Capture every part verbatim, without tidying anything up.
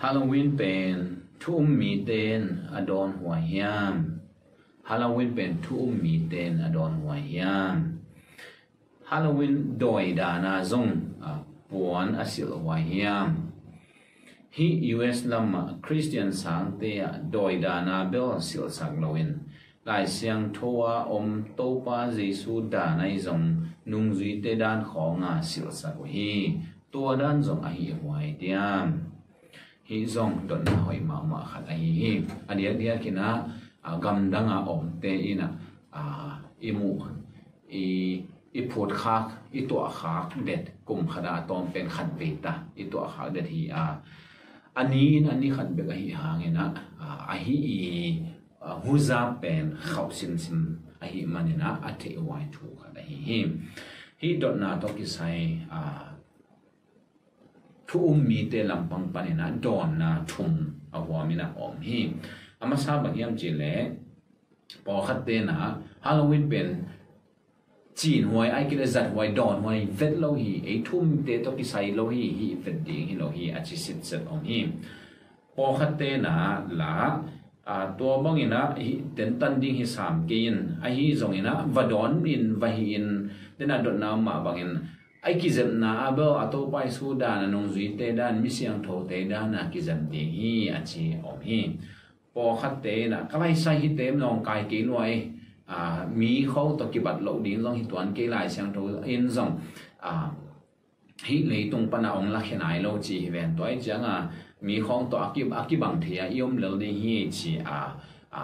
Halloween pen thu um mite in a dawn huai hiam? Halloween pen thu um mite in a dawn huai hiam? Halloween dawi dana zong, a, puan a silh huai hiam? Hih U S lamah Khristian sangte ah dawi dana bel silhsak loin Lai Siangtho a om Topa Jesu dan ahi zong nungzuite dan khawnga silhsak uh hi. Tua dan zong ahi huai diam? Hih zong dotna hoih mahmah khat ahi hi. A diakdiakin ah, a, gamdanga omte in ah, a, i muh, i, i phutkhak, i tuahkhak det kum khatah a tawm pen khat vei ta i tuahkhak det hi a, a ni in a ni khat bek ahi hangin ah, a, ahi i, a, huzap pen khauh simsim ahi manin ah a theih huai thu khat ahi hi. Hih dotna tawh kisai, a, thu um mite lampang panin ah dawnna thum a huamin ah om hi. A masa bang hiam cihleh, pawlkhatte in ah Halloween pen cin huai, ahih kei leh zat huai, dawn huai vet lo hi, ei thu umte tawh kisai lo hi, hih vet ding hi lo hi, a ci sitset om hi. Pawlkhatte in ah la, a, tua bangin ah hih tentan ding hi sam kei in, ahi zongin ah va dawn in, va hih in, den a dotna om mah bangin, a kizepna a bel a Topa Jesu dan, a nungzuite dan, mi siangthote dan a kizep ding hi, a ci om hi. Pawlkhatte in ah ka laisai hite nawngkai kei lua hi, a, mi khawng tawh kibat loh ding zong hi tuan kei, Lai Siangtho in zong, a, hih leitung pana hong lakhia nai lo ci hi ven. Tua hi cianga mi khawng tawh a ki, a kibang thei a i om lel ding hi ci a, a,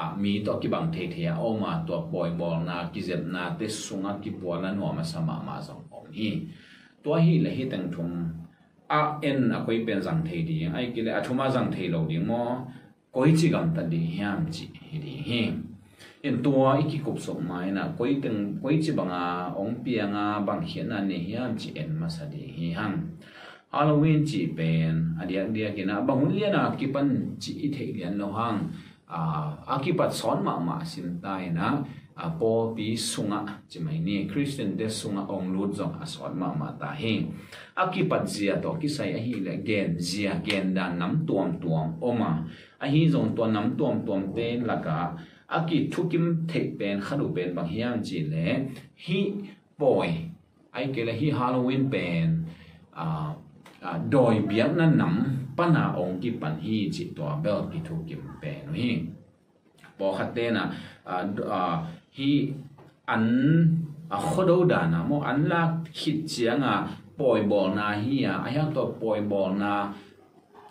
a, mi tawh kibang thei thei a om a, tua pawibawlna, kizepnate sunga kipualna nuam a sa mahmah zong om hi. Tua hileh hih teng thum a en a koi pen zang thei ding, ahih kei leh a thum a zang thei lo ding maw? Koici gamtat ding hiam cih hi ding hi. In tua i kikupsuk ma in ah koi teng, koici banga hong pianga bang khiatna nei hiam cih en masa ding hi hang. Halloween cih pen a diakdiakin ah bang hun liana kipan cih i theih lian lo hang. A, a kipat sawt mahmah sim ta in ah, a, pawlpi sungah ci mai ni, Khristiante sungah hong lut zong a sawt mahmah ta hi. A kipat zia tawh kisai ahih leh gen zia, gen dan nam tuamtuam om a, ahi zong tua nam tuamtuamte lakah a kithukim theih pen khat uh pen bang hiam cihleh hih pawi, ahih kei leh hih Halloween pen, a, a, dawi biakna nam pana hong kipan hi cih tua bel kithukim pen uh hi. Pawlkhatte in ah, a, a, hih an, a, khuado dana maw, an lak khit cianga pawibawlna hi a, a hiang tua pawibawlna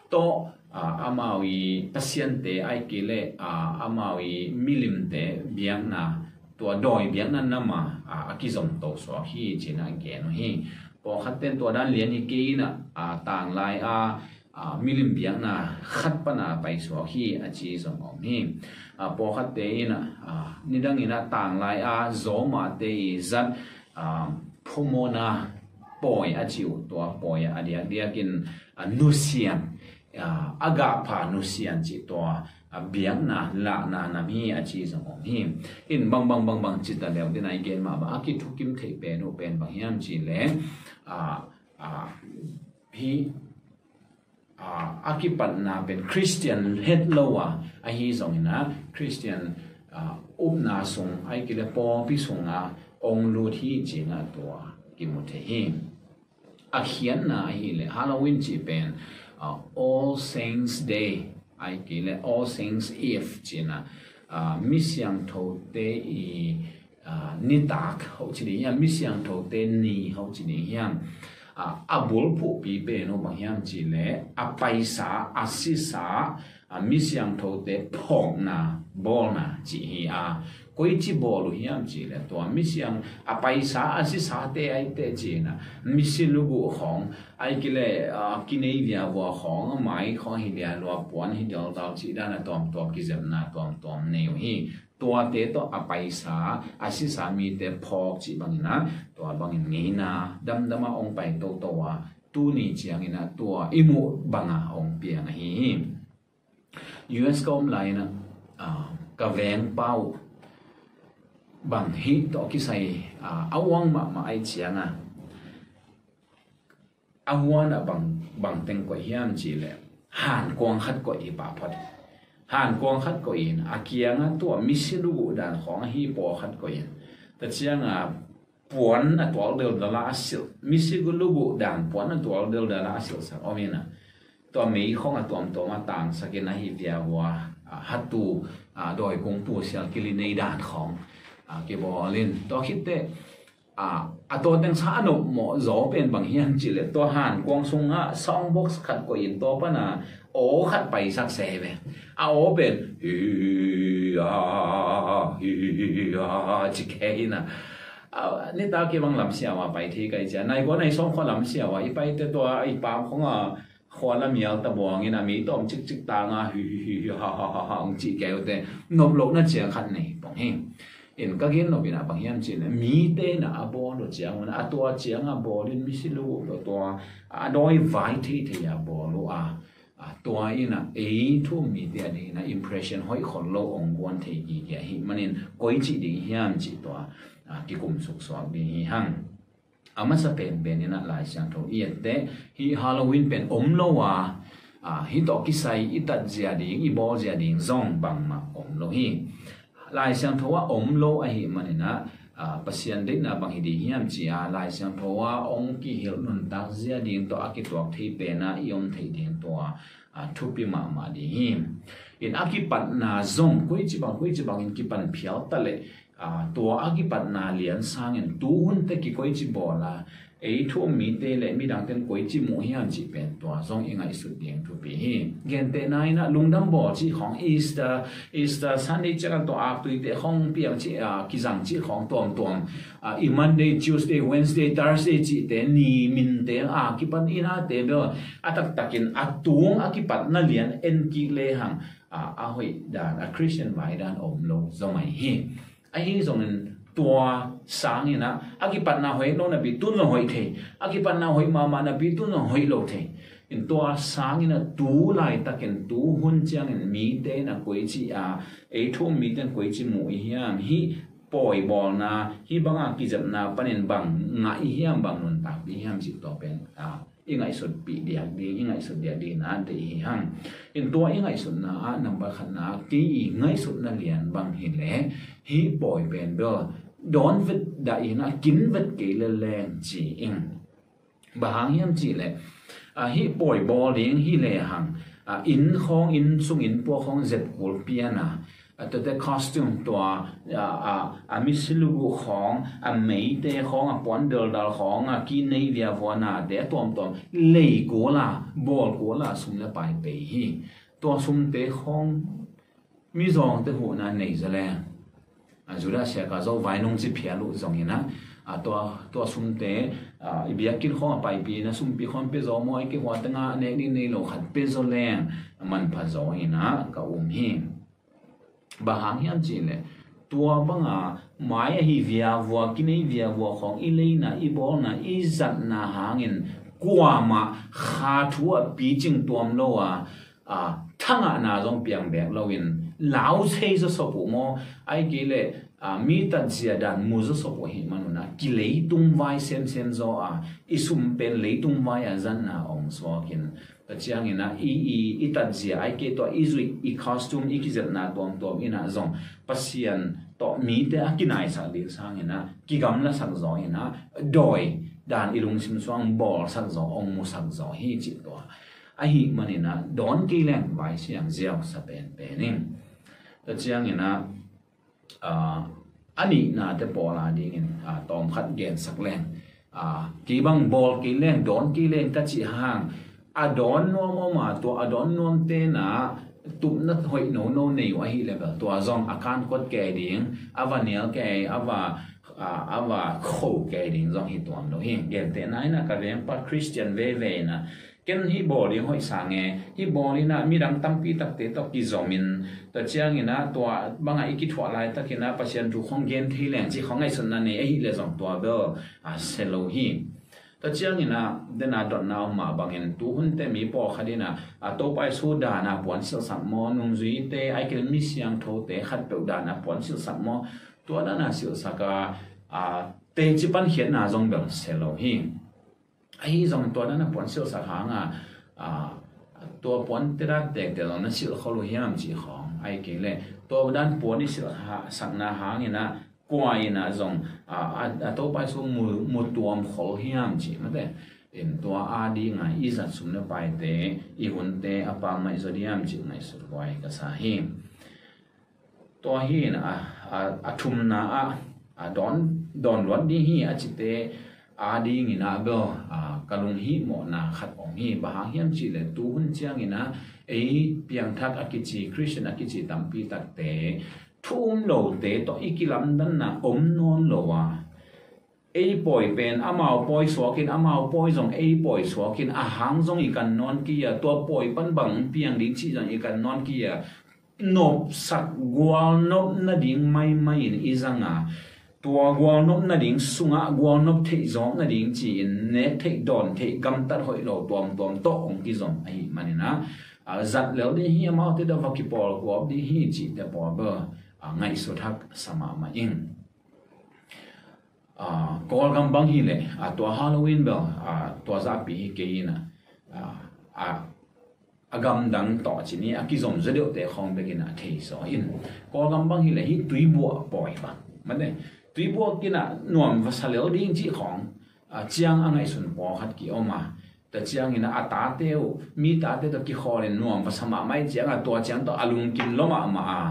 tawh, a, amau i pasiante ahih kei leh, a, amau i milimte biakna, tua dawi biakna nama, a, a kizom to suak hi cina gen uh hi. Pawlkhatte in tua dan lian hi kei in ah, a, tanglai a, a, milim biakna khat pana a paisuak hi a ci zong om hi. A, pawlkhatte in ah, a, nidang in ah tanglai a zawmate i zat, a, phumona pawi a ci uh tua pawi a diakdiakin, a, nusian, a, a gahpha nusian cih tua, a, biakna lahna nam hi a ci zong om hi. In bangbang bangbang cita leu dina i gen mah bang a kithukim theih pen uh pen bang hiam cihleh, a, a, hih, a, a kipatna pen Khristian het lo a, ahi zongin ah Khristian, a, upna sung ahih kei leh pawlpi sungah hong lut hi cina tua kimu thei hi. A khiatna ahih leh Halloween cih pen, a, All Saints Day ahih kei leh All Saints Eve cina, a, mi siangthote i, a, nitak hoh ci ding hiam, mi siangthote ni hoh ci ding hiam? A, a bulphuhpi pen uh bang hiam cihleh a paisa, a sisa, a, mi siangthote phawkna bawlna cih hi a, koici bawl uh hiam cihleh tua mi siang, a paisa, a sisate aite cina misi luguh khawng, ahih kei leh, a, kinei viavua khawng, a mai khawng hi lialua, puan hi dialdal cih dana tuamtuam, kizepna tuamtuam nei uh hi. Tuate tawh a paisa, a sisa mite phawk cih bangin ah tua bangin ngeina damdama hong pai toto a, tuni ciangin ah tua i muh banga hong piang ahi hi. U S ka om lai in ah, a, ka vengpa uh bang hih tawh kisai, a, a uang mahmah ahih cianga a huan ah bang, bang teng koih hiam cihleh, hankuang khat koih hi pah phot. Hankuang khat koih in a kiangah tua misi luguh dan khawng ahi pawl khat koih in, tua ciangah puan a tual deldal a silh, misi luguh dan puan a tual deldal a silhsak om in a, tua mei khawng a tuamtuam a tangsak in ahi viavua, a, hatu, a, dawi kung pusial kili nei dan khawng, a, kibawl in. Tua khit teh, a, a tua teng sa a nopmawh zaw pen bang hiam cih leh tua hankuang sungah sound box khat koih in tua pan a aw khat paisak se hi ve. A aw pen hi a, hi a, ci khe in a, a, nitak kibang lam siawa pai thei kai cia. Nai kua nai sawm khua lam siawa i pai teh tua i pam khawng a khua lam mial ta buang in a, mi tawm cikcik tang a hi hi hi hi ha ha ha ha hong cih kei uh teh nop lohna ciang khat nei pong hi. In ka gen nop in a bang hiam cih leh mite in a a bawl uh ciang un a, a tua ciang a bawl in misi luguh tua, tua a dawi vai theithei a bawl uh a, a, tua in a ei thu um mite a ding in a impression hoih khol lo hong guan thei kik hi a, ahih manin koi cih ding hiam cih tua, a, kikum suksuak ding hi hang. A masa penpen in a Lai Siangtho i et teh hih Halloween pen om lo a, a, hih tawh kisai i tatzia ding, i bawlzia ding zong bangmah om lo hi. Lai Siangtho ah om lo ahih manin a, a, Pasian deihna bang hi ding hiam ci a, Lai Siangtho ah hong kihilh nuntakzia ding tawh a kituak thei pen a i om thei ding tua, a, thupi mahmah ding hi. In a kipatna zong koici bang, koici bangin kipan phial ta leh, a, tua a kipatna lian sangin tuhun teh kikoici bawl a, ei thu um mite leh midangte in koici muh hiam cih pen tua zong i ngaihsut ding thupi hi. Gentehna in a lungdam bawl cih khawng Easter, Easter Sunday ciangin tua aktuite khawng piang cih, a, kizang cih khawng tuamtuam, a, i Monday, Tuesday, Wednesday, Thursday cihte ni minte a kipan in a te bel a taktakin a tung a kipatna lian en kik lehang, a, a hoih dan, a Christian vai dan om lo zaw mai hi. Ahi zongin tua sangin a, a kipatna hoih lo napi tun zong hoih thei, a kipatna hoih mahmah napi tun zong hoih lo thei. In tua sangin a tu laitakin tuhun ciangin mite in a koici a, ei thu um mite in koici muh i hiam, hih pawi bawlna, hih banga kizepna panin bang ngah i hiam, bang nuntak i hiam cih tua pen, a, i ngaihsutpih diak ding, i ngaihsut diak ding na deih hi hang. In tua i ngaihsutna ah number khatna ah kei i ngaihsutna lian bang hi leh hih pawi pen bel dawn vet dah in a kin vet kei le leng ci ing. Bang hang hiam cih leh, a, hih pawi bawl ding hi lehang, a, inn khawng, inn sung inn pua khawng zep kul pian a, a, tuate costume tua, a, a, a misi luguh khawng, a meite khawng, a puan daldal khawng, a kinei viavua nate a tuamtuam lei kul a, bawl kul a sum le pai pei hi. Tua sumte khawng mizawngte huhna nei zaw leng, a, Judah siaka zo vai nung ci phial uh zongin a, a, tua, tua sumte, a, i biakinn khawng a paipih in a sumpi khawng pia zaw maw, a kihua tengah nek ding nei lo khat pia zaw leng manpha zaw in a ka um hi. Bang hang hiam cih leh tua banga mai ahi viavua, kinei viavua khawng i leina, i bawlna, i zatna hangin kuamah kha thu a picing tuam lo a, a, thangahna zong piang bek loin lau thei zawsop uh maw, ahih kei leh, a, mi tatzia dan mu zawsop uh ahih manun a kileitung vai semsem zaw a, i sum pen leitung vai a zatna hong suakin, tua ciangin a i, i, i tatzia ahih kei tua i zuih, i costume, i kizepna tuamtuam in a zong Pasian tawh mite a kinaisak ding sangin a kigamlasak zaw in a dawi dan i lungsim sungah bawlsak zaw, hong musak zaw hi cih tua. Ahih manin a dawn kei leng vai siang ziau sa penpen in. Tua ciangin a, a, a nihnate pawl a dingin, a, tawmkhat gensak leng, a, kei bang bawl kei leng, dawn kei leng ka cih hang, a dawn nuam om a, tua a dawn nuamte na tupna hoih nono nei uh ahih leh bel tua zong a kankot kei ding, a va nial kei, a va, a, a va kho kei ding zong hi tuam lo hi. Gentehna in a ka vengpa Christian veve in a, ken hih bawl ding hoih sang e, hih bawl in a midang tampi takte tawh kizom in, tua ciangin a tua bangah i kithuah laitakin a Pasian thu khawng gen thei leng cih khawng ngaihsutna nei ahih leh zong tua bel a sia lo hi. Tua ciangin a, den a dotna om mah bangin, tuhunte mi pawlkhat in a, a, Topa Jesu dan a puan silhsak maw, nungzuite, ahih kei leh mi siangthote khatpeuh dan a puan silhsak maw, tua dan a silhsak a, a, teci pankhiatna zong bel sia lo hi. Ahi zong tua dan a puan silhsak hang a, a, tua puan te dan tektek zong na silh khol uh hiam cih khawng, ahih kei leh tua dan puan i silh ha-, sakna hangin ah kua in ah zong a, a, a Topa Jesu mu, mu tuam khol hiam cih mate. In tua a ding a i zat sum le paite, i hunte a pang mai zaw diam cih ngaihsut huai ka sa hi. Tua hi in a, a, a thumna ah a dawn, dawn luat ding hi a cite a dingin ah bel a, ka lunghihmawhna khat om hi. Bang hang hiam cih leh tu hun ciangin ah ei piangthak a kici, Christian a kici tampi takte thu um lote tawh i kilamdanna om nawn lo a, ei pawi pen amau pawi suakin, amau pawi zong ei pawi suakin, a hang zong i kan nawn kei a, tua pawi pan bang piang ding cih zong i kan nawn kei a, nopsak gualnop nading maimai in i zang a, tua gualnop nading sungah gualnop theih zawk nading ci-in nek theih, dawn theih, gamtat hoih lo tuamtuam tawh hong kizom ahih manin ah, a, zat lel ding hi, amaute tawh va kipawlkuap ding hi cihte pawl bel a, ngaihsut haksa mahmah ing. A, Kawlgam bang hi leh a, tua Halloween bel a, tua zahpi hi kei in ah, a, a, a gamdang tawh ci ni, a kizom zaw deuhte khawng bekin a thei zaw in. Kawlgam bang hi leh hih tuibuah pawi bang mate, tuibuah kinah nuam va sa lel ding cih khawng a, ciang a ngaihsun pawlkhat ki-om a, tua ciangin a, a tate uh, mi tate tawh kikhawlin nuam va sa mahmah ciang a, tua ciang tawh a lungkim lua mahmah a,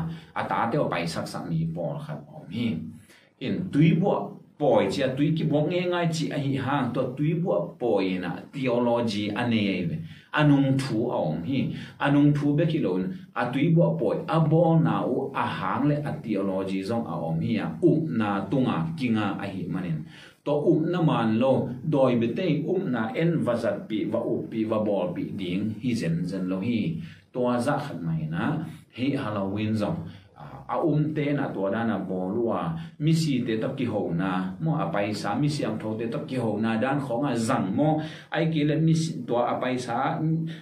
a tate uh paisaksak mi pawlkhat om hi. In tuibuah pawi ci a, tui kibuak ngeingai cih ahih hang, tua tuibuah pawi in ah theology a nei ahi ve. A nungthu a om hi. A nungthu bek hi loin a tuibuah pawi a bawlna uh a hang le a theology zong a om hi a, upna tunga kinga ahih manin, tua upna man lo, dawi biate upna en va zatpih, va uppih, va bawlpih ding hi zenzen lo hi. Tua zah khat mah in ah hih Halloween zong a, a umte in ah tua dan a bawl uh a, misite tawh kihona maw, a paisa, mi siangthote tawh kihona dan khawng a zang maw, ahih kei leh misi, tua a paisa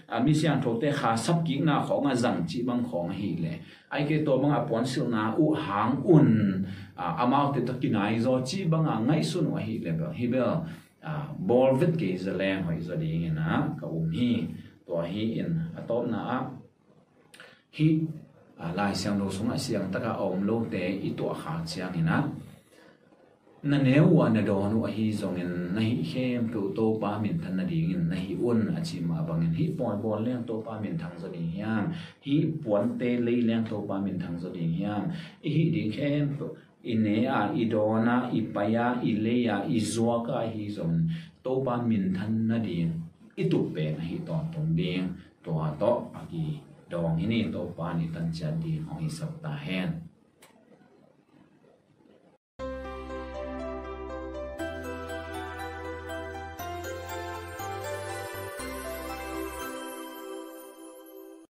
a, mi siangthote kha sapkikna khawng a zang cih bang khawng ahih leh, ahih kei tua bang a puan silhna uh hang un a, amaute tawh kinai zaw cih bang a ngaihsun uh ahih leh bel, hih bel a, bawl vet kei zaleng hoih zaw dingin ah ka um hi. Tua hi in a tawpna ah hih a, Lai Siangtho sungah siangtak a a om lote i tuahkhak ciangin ah, na neu uh a na dawn uh ahi zongin na hih khempeuh Topa minthan nadingin na hih un a ci mah bangin, hih pawi bawl leng Topa minthang zaw ding hiam? Hih puante lei leng Topa minthang zaw ding hiam? I hih ding khempeuh, i ne a, i dawn a, i pai a, i lei a, i zuak a ahi zongin Topa minthan nading i tup pen ahi tawntung ding. Tua tawh a kidawng hi ni. Topa in i tan ciat ding hong hisak ta hen.